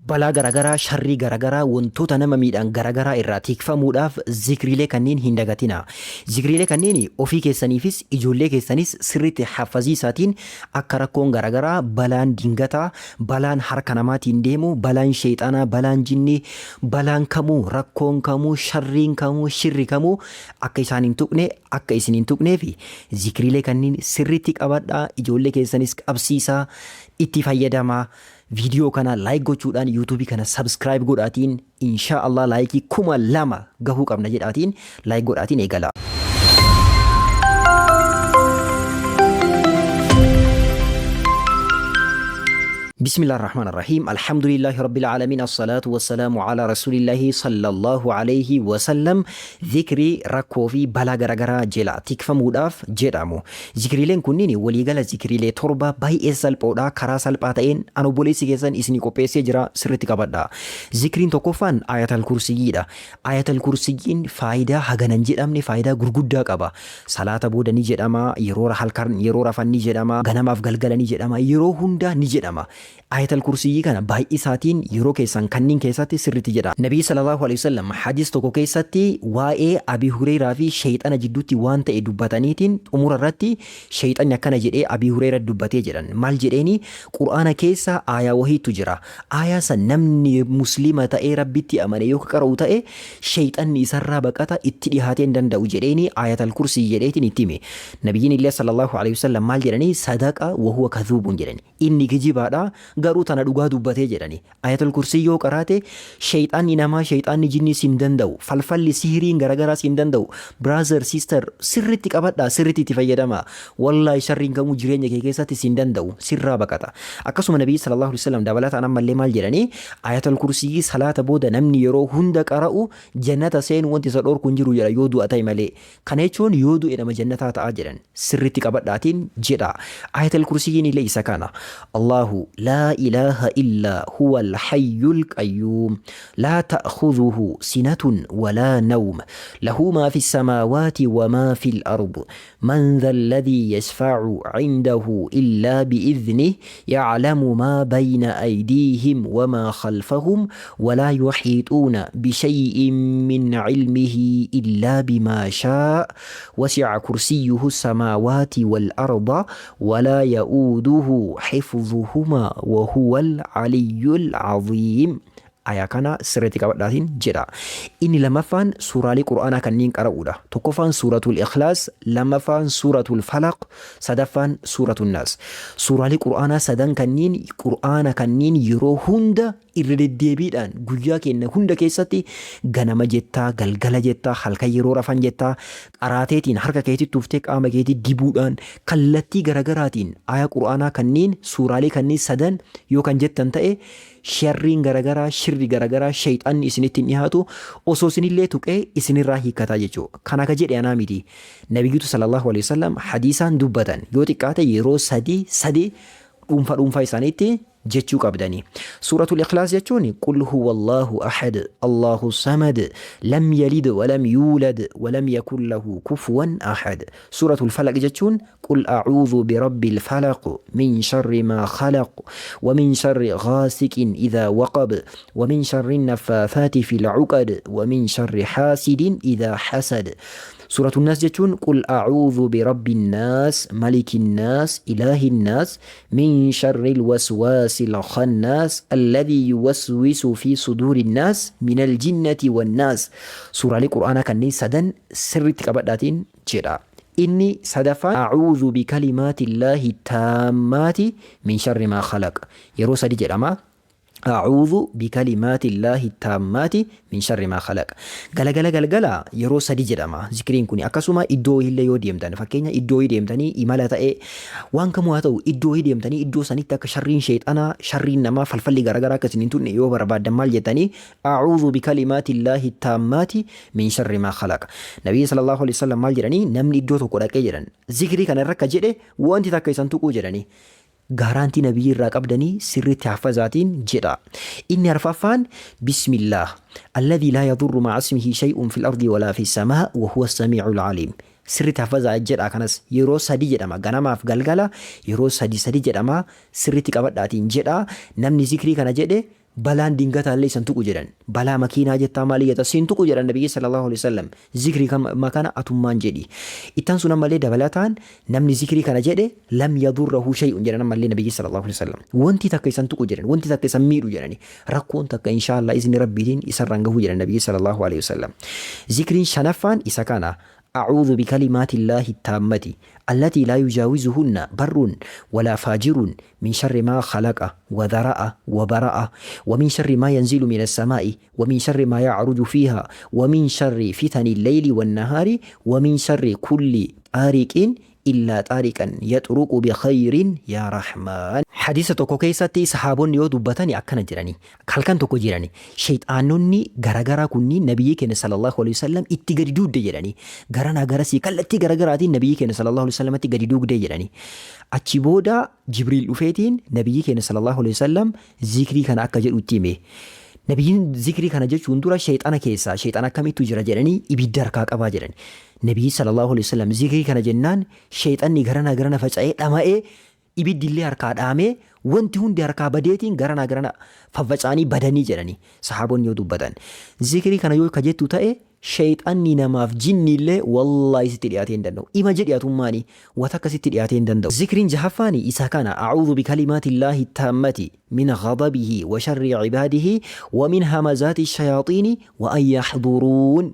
Balaa garagaraa, sharrii garagaraa, wantoota nama miidhan garagaraa irraa tikfamuudhaaf zikriilee kanneen hin dagatinaa. Zikriilee kanneen ofii keessaniifis ijoollee keessanis sirriitti haffaziisaatiin akka rakkoon garagaraa, balaan dingataa, balaan harka namaatiin deemu, balaan sheeyxaanaa, balaan jinnii, balaan kamuu, rakkoon kamuu, sharriin kamuu, shirri kamuu akka isaan hin tuqne, akka isin hin tuqneefi zikriilee kanneen sirriitti qabadhaa, ijoollee keessanis qabsiisaa, itti fayyadamaa. Viidiyoo kana like gochuudhaan YouTube kana subscribe godhaatiin inshaa Allah like 2000 gahuu qabna jedhaatiin like godhaatiin eegala. بسم الله الرحمن الرحيم الحمد لله رب العالمين الصلاة والسلام على رسول الله صلى الله عليه وسلم ذكري ركو في بلا غرغرا جلا تكفموداف jedhamu. Zikriileen kunniin waliigala zikriilee 7 baay'ee salphoodha. Karaa salphaa ta'een an obboleessi keessan isinii qopheessee jira sirriitti qabadhaa. Zikriin tokkoffaan Aayatal Kursiyyiidha. Aayatal Kursiyyiin faayidaa hagana hin jedhamne faayidaa gurguddaa qaba. Salaata booda ni jedhama, yeroo halkan yeroo rafan ni jedhama, ganamaaf galgala ni jedhama, yeroo hundaa ni jedhama. Aayatal Kursiyyii kana baay'isaatiin yeroo keessan kanniin keessatti sirritti jedhaa. Nabii sallallaahu aleyhi wasallam hadiis tokko keessatti waa'ee Abii Hureyraa fi Sheyxana jidduutti waan ta'e dubbataniitiin xumura irratti Sheyxanni akkana jedhee Abii Hureyratti dubbatee jedhan. Maal jedheeni? Qur'aana keessa aayaa wahiittu jira. Aayaa san namni Muslima ta'ee Rabbitti amane yoo ka qara'u ta'e Sheyxanni isarraa baqata itti dhihaatee hin danda'u jedheeni Aayatal Kursiyyi jedheetiin itti hime. Nabiyyiin illee sallallaahu aleyhi wasallam maal jedhani? Sadaqa wa huwa kadhuubun jedhani. Inni kijibaadha, garuu tana dhugaa dubbatee jedhani. Ayatul Kursii yoo qaraate, sheyxaanni namaa, sheyxaanni jinnii sin danda'u. Falfalli, sihiriin garagaraa sin danda'u. Brother, sister, sirritti qabadhaa, sirritti itti fayyadamaa. Wallaahi sharriin kamuu jireenya kee keessatti sin danda'u, sirraa baqata. Akkasuma Nabiyyi sallallahu alaihi wasallam dabalataan ammallee maal jedhani? Ayatul Kursii salaata booda namni yeroo hunda qara'u jannata seenu wanti isa dhorku hin jiru jedha yoo du'a ta'e malee. Kana jechuun yoo du'e nama jannataa ta'a jedhan. Sirriitti qabadhaatiin jedhaa. Aayatal Kursiyyiin illee isa kana. Allaahu laa ilaaha illaa huwal hayyul qayyuum. Laa ta'khuzuhu sinatun walaa nawm. Lahu maa fis samaawaati wa maa fil ard. Man dhal ladhii yashfa'u cindahu illaa bi'idhnih. Ya'lamu maa bayna aydiihim wa maa khalfahum walaa yuhiixuuna bishay'in min cilmihi illaa bimaa shaa'a wasi'a kursiyyuhu samaawaati wal arda walaa ya'uuduhu hifzuhumaa wahuwal caliyyul caziim. Aayaa kana sirriitti qabadhaatiin jedha. Inni lammaffaan suuraalee Qur'aanaa kanneen qara'uudha. Tokkoffaan suuratul Ikhlaas, lammaffaan suuratul Falaq, sadaffaan suuratul Naas. Suuraalee Qur'aanaa sadan kanniin Qur'aana kanniin yeroo hunda irra deddeebiidhaan guyyaa keenya hunda keessatti ganama jettaa, galgala jettaa, halkan yeroo rafan jettaa, qaraateetiin harka keetitti tuftee qaama keetii dibuudhaan kallattii garagaraatiin aayaa Qur'aanaa kanniin suuraalee kanniin sadan yoo kan jettan ta'e sharriin garagaraa, shirri garagaraa, sheyxaanni isinitti hin dhihaatu, osoo isinillee tuqee isinirraa hiikkataa jechuudha. Kana ka jedhe anaa miti. Nabiyyutu sallallahu alaihi wasallam hadiisaan dubbatan yoo xiqqaate yeroo sadi sadi dhuunfaa dhuunfaa isaaniitti jechuu qabdani. Suuratul Ikhlaas jechuun qul huwallahu ahad, Allahu samad, lam yalid walam yuulad walam yakun lahu kufuwan ahad. Suuratul Falaq jechuun Qul a'uudhu birabbil falaq min sharri maa khalaq wa min sharri ghaasiqin idhaa waqab wa min sharri naffaathaati fil uqad wa min sharri haasidin idhaa hasad. Suuratul Naas jechuun Qul a'uudhu birabbin naas malikin naas ilaahin naas min sharril waswaasil khannaas alladhii yuwaswisu fi suduurin naas minal jinnati wan naas. Suuraalee Qur'aanaa kanneen sadan sirriitti qabadhaatiin jedha. Inni sadaffaan A'uuzu bikalimaatillaahi taammaati min sharri maa khalaq. Yeroo sadi jedhama. A'uuzu bikalimaatillaahi taammaati min sharri maa khalaq. Galagala galgala yeroo sadi jedhama zikriin kuni. Akkasuma iddoo wayiillee yoo deemtan fakkeenya iddoo wayii deemtanii imala ta'e waan kamuu haa ta'u iddoo wayii deemtanii iddoo sanitti akka sharriin sheexanaa sharriin namaa falfalli garaagaraa akka isin hin tuqne yoo barbaaddan maal jettanii A'uuzu bikalimaatillaahi taammaati min sharri maa khalaq. Nabiyyi sallallahu alaihi wasallam maal jedhanii namni iddoo tokko dhaqee jedhan zikrii kana irra akka jedhe wanti takka isan tuquu jedhanii gaaraantii nabiyyi irraa qabdanii sirriitti haffazaatiin jedha. Inni arfaffaan bismillaah alladhii laa yadurru ma'a ismihi shay'un fil ardi walaa fis samaa wa huwa samii'ul aliim. Sirriitti haffazaa jedha kanas yeroo sadi jedhama ganamaaf galgala yeroo sadi sadi jedhama sirriitti qabadhaatiin jedha namni zikrii kana jedhe Balaan dingataallee isan tuqu jedhan. Balaa makiinaa jettaa maalii jettaa siin tuqu jedhan nabiyyi sallallahu alaihi wasallam. Zikrii kana atummaan jedhi. Ittaan sun ammallee dabalataan namni zikrii kana jedhe lam yadurrahu shay'un jedhan ammallee nabiyyi sallallahu alaihi wasallam. Wanti takka isan tuqu jedhan, wanti takka isan miidhu jedhani. Rakkoon takka inshaallah izni rabbiitiin isarraan gahu jedhan nabiyyi sallallahu alaihi wasallam. Zikriin shanaffaan isa kana. أعوذ بكلمات الله التامة التي لا يجاوزهن بر ولا فاجر من شر ما خلق وذرأ وبرأ ومن شر ما ينزل من السماء ومن شر ما يعرج فيها ومن شر فتن الليل والنهار ومن شر كل طارق إلا طارقا يطرق بخير يا رحمن. Hadiisa tokko keessatti sahaabonni yoo dubbatani akkana jedhani. Halkan tokko jirani. Shayxaanonni garagaraa kunniin nabiyyi keenya sallallahu alaihi wasallam itti gadi duudde jedhani. Garanaa garasii kallattii garagaraatiin nabiyyi keenya sallallahu alaihi wasallamitti gadi duugde jedhani. Achi booda Jibriil dhufeetiin nabiyyi keenya sallallahu alaihi wasallam zikrii kana akka jedhu itti hime. Nabiyyiin zikrii kana jechuun dura shayxana keessaa shayxana akkamittu jira jedhanii ibidda harkaa qabaa jedhan. Nabiyyi sallallahu alaihi wasallam zikrii kana jennaan shayxanni garanaa garana faca'ee dhama'ee ibiddillee harkaa dhaamee wanti hundi harkaa badeetiin garanaa garana faffaca'anii badanii jedhanii sahaabonni yoo dubbatan. Zikrii kana yoo ka jettu ta'e shayxanni namaaf jinnillee wallaahi sitti dhiyaatee hin danda'u. Ima jedhi atummaani wata akkasitti dhiyaatee hin danda'u. Zikriin jahaffaani isa kana a'uudhu bikalimaatillaahi taammati min ghadabihi wa sharri cibaadihi wa min hamazaati shayaaxiini wa an yaxduruun.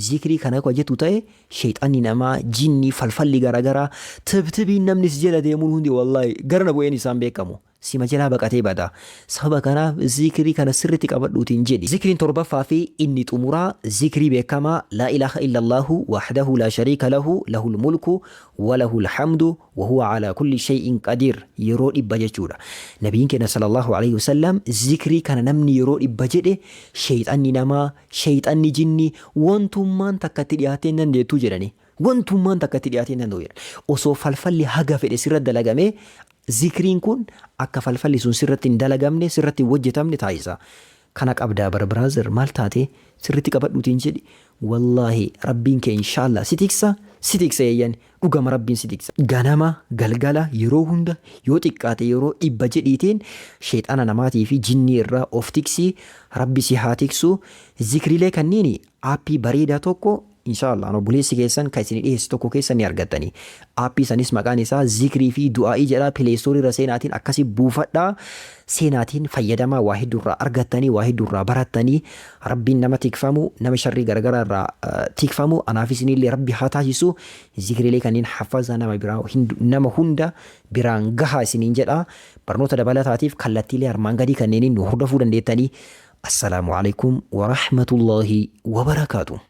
Zikrii kana ka jettu ta'e shayxanni namaa jinni falfalli garagaraa tibtibiin namni si jala deemuun hundi wallaahi garana bu'een isaan beekamu. Sima jalaa baqatee bada. Sababa kanaaf zikrii kana sirriitti qabadhuutiin jedhi. Zikriin torbaffaa fi inni xumuraa zikrii beekamaa laa ilaaha illallaahu wahdahu laa shariika lahu lahul mulku wa lahul hamdu wa huwa alaa kulli shay'in qadiir yeroo 100 jechuudha. Nabiin keenya sallallahu alaihi wasallam zikrii kana namni yeroo 100 jedhe shayxanni namaa, shayxanni jinni wantummaan takka itti dhiyaatee hin dandeettu jedhani. Wantummaan takka itti dhiyaatee hin danda'u jedhan. Osoo falfalli haga fedhe sirra dalagamee zikriin kun akka falfalli sun sirratti hin dalagamne sirratti hin hojjetamne taasisa. Kana qabdaa bar brother maal taate sirritti qabadhuutiin jedhi. Wallaahi rabbiin kee inshaallah si tiksa si tiksa eeyyan dhugama rabbiin si tiksa. Ganama galgala yeroo hunda yoo xiqqaate yeroo 100 jedhiitiin sheexana namaatii fi jinnii irraa of tiksi rabbi si haa tiksu. Zikriilee kanniini aappii bareedaa tokko inshaallah obboleessi keessan kan isin dhiyeesse tokko keessa ni argattani. Aappii sanis maqaan isaa zikrii fi du'aa'ii jedha. Play Store irra seenaatiin akkasi buufadhaa. Seenaatiin fayyadamaa waa hedduurraa argattanii waa hedduurraa barattanii rabbiin nama tikfamu nama sharrii garagaraa irraa tikfamu anaaf isinillee rabbi haa taasisu. Zikriilee kanneen hafaza nama biraa nama hunda biraan gahaa isiniin jedha. Barnoota dabalataatiif kallattiilee armaan gadii kanneeniin nu hordofuu dandeettanii. Assalaamu alaikum wa rahmatullahi wa barakaatuh.